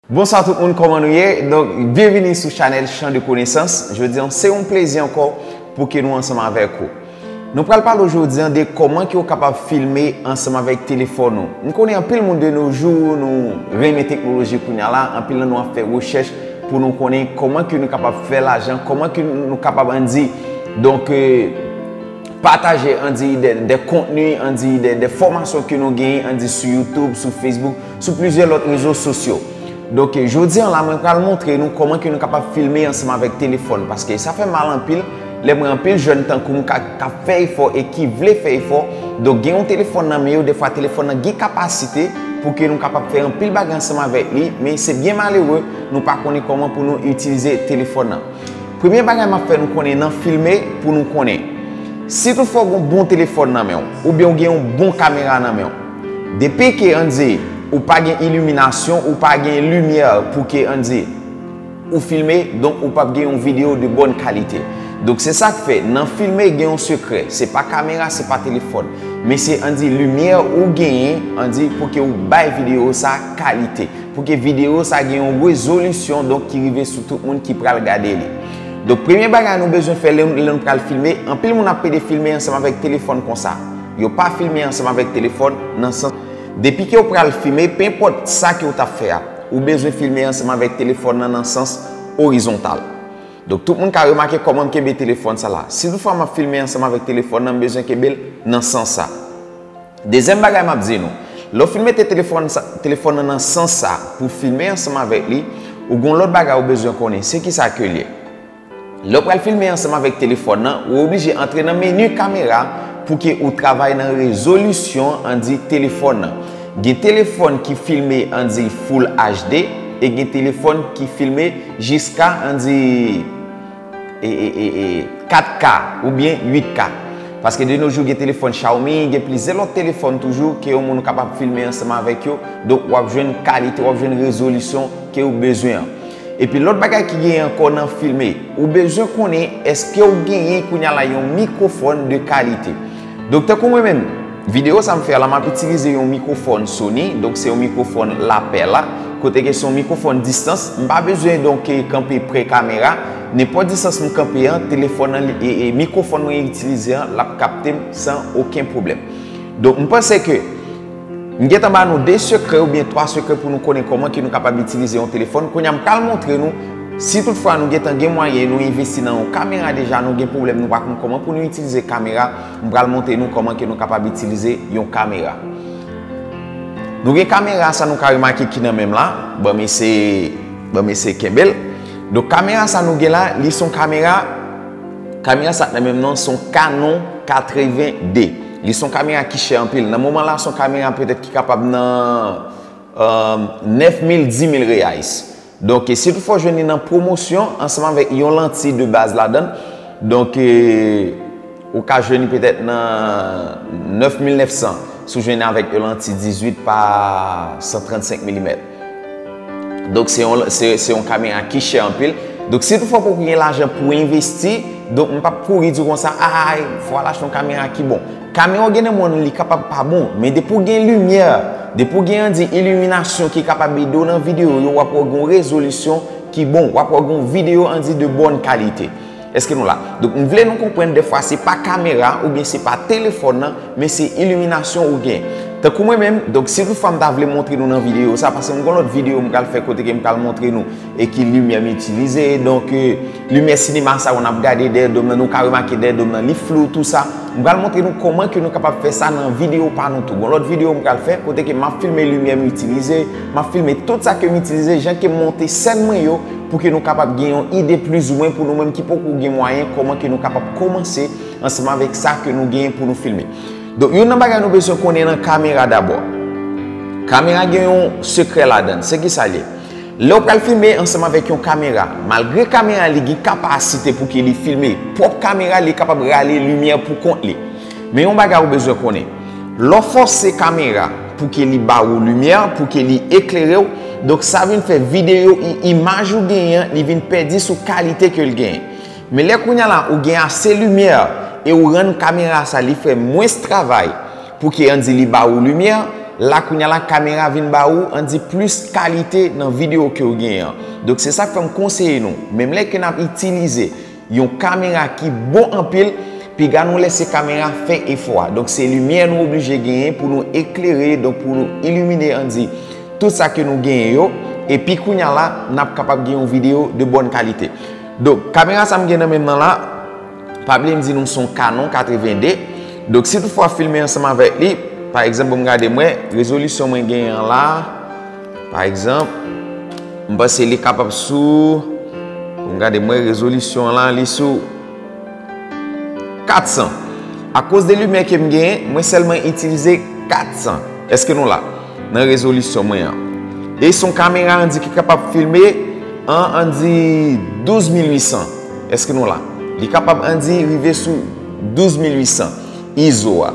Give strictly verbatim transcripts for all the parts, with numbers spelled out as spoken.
Bonswa tout moun, kòman nou ye? Donk, byenvini sou chanèl Chan de Konesans. Jodi a, se yon plezi ankò pou ke nou ansanm avèk ou. Nou pral pale jodi a de kòman ke w kapab filme ansanm avèk telefòn ou. M konnen anpil moun de nos jours, nou renmen teknoloji kounye a la, anpil nan nou ap fè rechèch pou nou konnen kòman ke nou kapab fè lajan, kòman ke nou kapab, ann di, donk, euh, pataje, ann di, de, de kontni, ann di, de, de fòmasyon ke nou genyen, ann di, sou YouTube, sou Facebook, sou plizyè lòt rezo sosyo. Donk, jodi a la, mwen pral montre nou kòman ke nou kapab filme ansanm avèk telefòn, paske sa fè mal anpil, lè m wè anpil jèn tankou m ka, ka fè efò e ki vle fè efò. Donk, gen yon telefòn nan men yo, defwa telefòn nan gen kapasite pou ke nou kapab fè anpil bagay ansanm avèk li, men se byen malere, nou pa konnen kòman pou nou itilize telefòn nan. Premye bagay m ap fè nou konnen nan filme pou nou konnen. Si toutfwa w gen yon bon telefòn nan men w, oubyen w gen yon bon kamera nan men w, depi ke, ann di, ou pa gen iliminasyon, ou pa gen limyè pou ke, ann di, ou filme, donk ou p ap gen yon videyo de bòn kalite. Donk se sa k fè, nan filme gen yon sekrè. Se pa kamera, se pa telefòn. Men se, ann di, limyè ou genyen, ann di, pou ke ou bay videyo sa kalite. Pou ke videyo sa gen yon rezolisyon, donk ki rive sou tout moun ki pral gade li. Donk premye bagay nou bezwen fè lè, lè nou pral filme, anpil moun ap pede filme ansanm avèk telefòn konsa. Yo pa filme ansanm avèk telefòn nan sans. Depi ke w pral filme, penpòt sa ke w t ap fè a, ou bezwen filme ansanm avèk telefòn nan nan sans orizontal. Donk tout moun ka remake kòman m kenbe telefòn sa la. Si toutfwa m ap filme ansanm avèk telefòn nan, m bezwen kenbe l nan sans sa. Dezyèm bagay m ap di nou, lè w fin mete telefòn sa, telefòn nan nan sans sa pou filme ansanm avèk li, ou gen yon lòt bagay ou bezwen konnen. Se kisa ke l ye? Lè w pral filme ansanm avèk telefòn nan, ou oblije antre nan meni kamera pou ke ou travay nan rezolisyon, ann di, telefòn nan. Gen telefòn ki filme, ann di, Full H D e gen telefòn ki filme jiska, ann di, e, e, e, e, kat K oubyen uit K. Paske de nos jours gen telefòn Xiaomi, gen plizyè lòt telefòn toujou ke yon moun ou kapab filme ansanm avèk yo. Donk w ap jwenn kalite, w ap jwenn rezolisyon ke ou bezwen an. Epi lòt bagay ki genyen ankò nan filme, ou bezwen konnen èske w genyen kounye a la yon mikwofòn de kalite. Donk tankou mwen menm, videyo sa m fè a la, m ap itilize yon mikwofòn Sony, donk se yon mikwofòn lapè la, kote ke se yon mikwofòn distans, m pa bezwen donk kanpe pre kamera, nenpòt distans m kanpe an, telefòn nan, li- e, e mikwofòn mwen itilize an, l ap kapte m san okenn pwoblèm. Donk m panse ke m gentan ba nou de sekrè oubyen twa sekrè pou nou konnen kòman ke nou kapab itilize yon telefòn. Kounye a m pral montre nou, si toutfwa nou gentan gen mwayen, nou envesti nan yon kamera deja, nou gen pwoblèm, nou pa konn kòman pou nou itilize kamera, m pral montre nou kòman ke nou kapab itilize yon kamera. Nou gen kamera sa nou ka remake ki nan men m la. Ban m eseye, ban m eseye kenbe l. Donk kamera sa nou gen la, li se yon kamera, kamera sa k nan men m nan se yon Canon katreven D. Li se yon kamera ki chè anpil. Nan moman la se yon kamera petèt ki kapab nan, euh, nèf mil, di mil reais. Donk si toutfwa w jwenn li nan pwomosyon ansanm avèk yon lanti de baz ladan l, donk, euh, ou ka jwenn li petèt nan nèf mil nèf san, si w jwenn li avèk yon lanti dizuit pa san trannsenk milimèt. Donk se yon, se, se yon kamera ki chè anpil. Donk si toutfwa w poko gen lajan pou w envesti, donk m p ap kouri di w konsa, ay, fò w al achte yon kamera ki bon. Kamera w gen nan men w li kapab pa bon, men depi w gen limyè, depi w gen, ann di, iliminasyon ki kapab ede w nan videyo yo, w ap wè w gen yon rezolisyon ki bon, w ap wè w gen yon videyo, ann di, de bòn kalite. Èske nou la? Donk m vle nou konprann, dèfwa se pa kamera oubyen se pa telefòn nan, men se iliminasyon ou gen. Tankou mwen menm, donk si toutfwa m ta vle montre nou nan videyo sa, paske m gen yon lòt videyo m pral fè kote ke m pral montre nou e ki limyè m itilize. Donk, euh, limyè sinema sa yo n ap gade dèyè do m nan, nou ka remake dèyè do m nan, li flou, tou sa. M pral montre nou kòman ke nou kapab fè sa nan videyo pa nou tou. Gon lòt videyo m pral fè, kote ke m ap filme limyè m itilize, m ap filme tout sa ke m itilize, jan ke m monte sèn mwen yo, pou ke nou kapab gen yon ide plizoumwen pou nou menm ki poko gen mwayen, kòman ke nou kapab kòmanse ansanm avèk sa ke nou genyen pou nou filme. Donk, youn nan bagay nou bezwen konnen nan kamera dabò. Kamera gen yon sekrè ladan l. Se kisa l ye? Lè w pral filme ansanm avèk yon kamera, malgre kamera li gen kapasite pou ke li filme, pwòp kamera li kapab rale limyè pou kont li. Men yon bagay ou bezwen konnen, lè w fòse kamera pou ke li ba ou limyè, pou ke li eklere w, donk sa vin fè videyo, i- imaj ou genyen an, li vin pèdi sou kalite ke l genyen. Men lè kounye a la ou gen ase limyè e ou rann kamera sa li fè mwens travay pou ke, ann di, li ba ou limyè, La kounye a la, kamera vin ba ou, ann di, plis kalite nan videyo ke w genyen an. Donk se sa k fè m konseye nou, menm lè ke n ap itilize yon kamera ki bon anpil, piga nou lèse kamera fè efò a. Donk se limyè nou oblije genyen pou nou eklere, donk pou nou ilimine, ann di, tout sa ke nou genyen yo. Epi kounye a la, n ap kapab gen yon videyo de bòn kalite. Donk kamera sa m gen nan men m nan la, pa bliye m di nou se yon Canon katreven de. Donk si toutfwa w filme ansanm avèk li, pa egzanp, bon, m gade m wè rezolisyon mwen genyen an la, pa egzanp, m panse li kapab sou, bon, m gade m wè rezolisyon an la, li sou kat san. Akoz de limyè ke m genyen, mwen sèlman itilize kat san. Èske nou la? Nan rezolisyon mwen an. E se yon kamera, ann di, ki kapab filme an, ann di, douz mil uit san. Èske nou la? Li kapab, ann di, rive sou douz mil uit san izo a.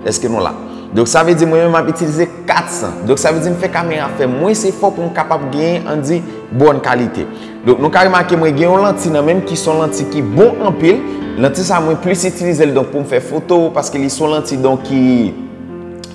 Èske nou la? Donk sa vle di mwen menm m ap itilize kat san. Donk sa vle di m fè kamera fè mwens efò pou m kapab genyen, ann di, bòn kalite. Donk nou ka remake mwen gen yon lanti nan men m ki se yon lanti ki bon anpil. Lanti sa mwen plis itilize l donk pou m fè foto, paske li se yon lanti donk ki,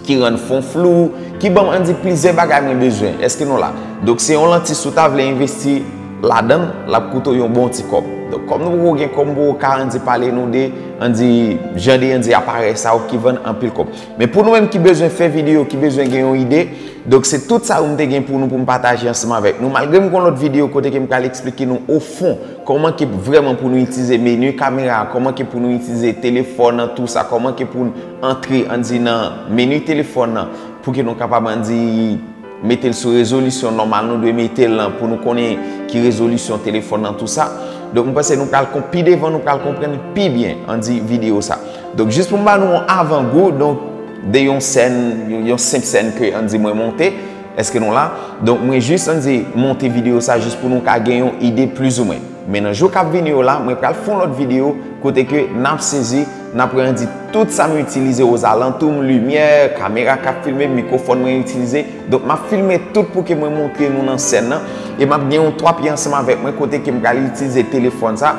ki rann fon flou, ki ban m, ann di, plizyè bagay mwen bezwen. Èske nou la? Donk se yon lanti si w ta vle envesti ladan l, l ap koute w yon bon ti kòb. Donk kòm nou poko gen kòb, m poko ka, ann di, pale nou de, ann di, jan de, ann di, aparèy sa yo ki vann anpil kòb. Men pou nou menm ki bezwen fè videyo, ki bezwen gen yon ide, donk se tout sa yo m te gen pou nou, pou m pataje ansanm avèk nou. Malgre m gen yon lòt videyo kote ke m pral eksplike nou ofon kòman ke vrèman pou nou itilize meni kamera, kòman ke pou nou itilize telefòn nan, tou sa, kòman ke pou n antre, ann di, nan meni telefòn nan, pou ke nou kapab, ann di, mete l sou rezolisyon nòmal nou dwe mete l lan, pou nou konnen ki rezolisyon telefòn nan, tou sa. Donk m panse nou pral kon-, pi devan nou pral konprann pi byen, ann di, videyo sa. Donk jis pou m ba nou yon avangou, donk, de yon sèn, yon, yon senp sèn ke, ann di, mwen monte. Èske nou la? Donk mwen jis, ann di, monte videyo sa jis pou nou ka gen yon ide plizoumwen. Men nan jou k ap vini yo la, mwen pral fè yon lòt videyo kote ke n ap sezi, n ap wè, ann di, tout sa m itilize ozalantou m, limyè, kamera k ap filme, mikwofòn mwen itilize. Donk m ap filme tout pou ke mwen montre nou nan sèn nan. E m ap gen yon twa pye ansanm avèk mwen kote ke m pral itilize telefòn sa,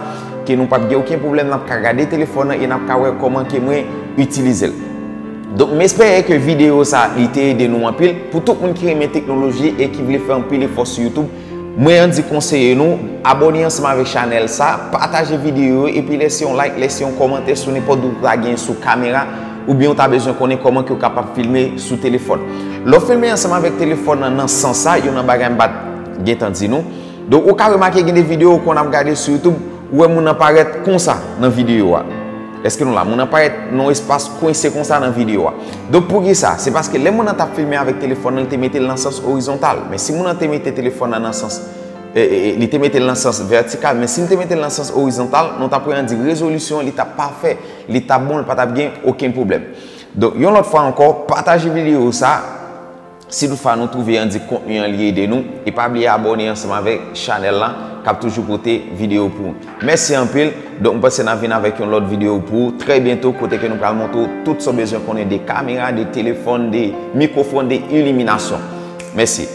ke nou p ap gen okenn pwoblèm, n ap ka gade telefòn nan e n ap ka wè kòman ke mwen itilize l. Donk m espere ke videyo sa li te ede nou anpil. Pou tout moun ki renmen teknoloji e ki vle fè anpil efò sou YouTube, mwen, ann di, konseye nou abòne ansanm avèk chanèl sa, pataje videyo yo, epi lèse yon like, lèse yon kòmantè sou nenpòt dout ou ta gen sou kamera, oubyen ou ta bezwen konnen kòman ke w kapab filme sou telefòn. Lè w filme ansanm avèk telefòn nan, nan sans sa, youn nan bagay m pa t gentan di nou. Donk ou ka remake gen de videyo ou konn ap gade sou YouTube, ou wè moun nan parèt konsa nan videyo a. Èske nou la? Moun nan parèt nan yon espas kwense konsa nan videyo a. Donk poukisa? Se paske lè moun nan t ap filme avèk telefòn nan, li te mete l nan sans orizontal. Men si moun nan te mete telefòn nan nan sans, e, e, e, li te mete l nan sans vètikal, men si l te mete l nan sans orizontal, nou t ap wè, ann di, rezolisyon an, li t ap pafè, li t ap bon, li pa t ap gen okenn pwoblèm. Donk yon lòt fwa ankò, pataje videyo sa. Si toutfwa nou twouve, ann di, kontni an li ede nou, e pa bliye abòne ansanm avèk chanèl la k ap toujou pote videyo pou ou. Mèsi anpil. Donk m panse n a vin avèk yon lòt videyo pou ou trè byento, kote ke nou pral montre w tout sa w bezwen konnen de kamera, de telefòn, de mikwofòn, de iliminasyon. Mèsi.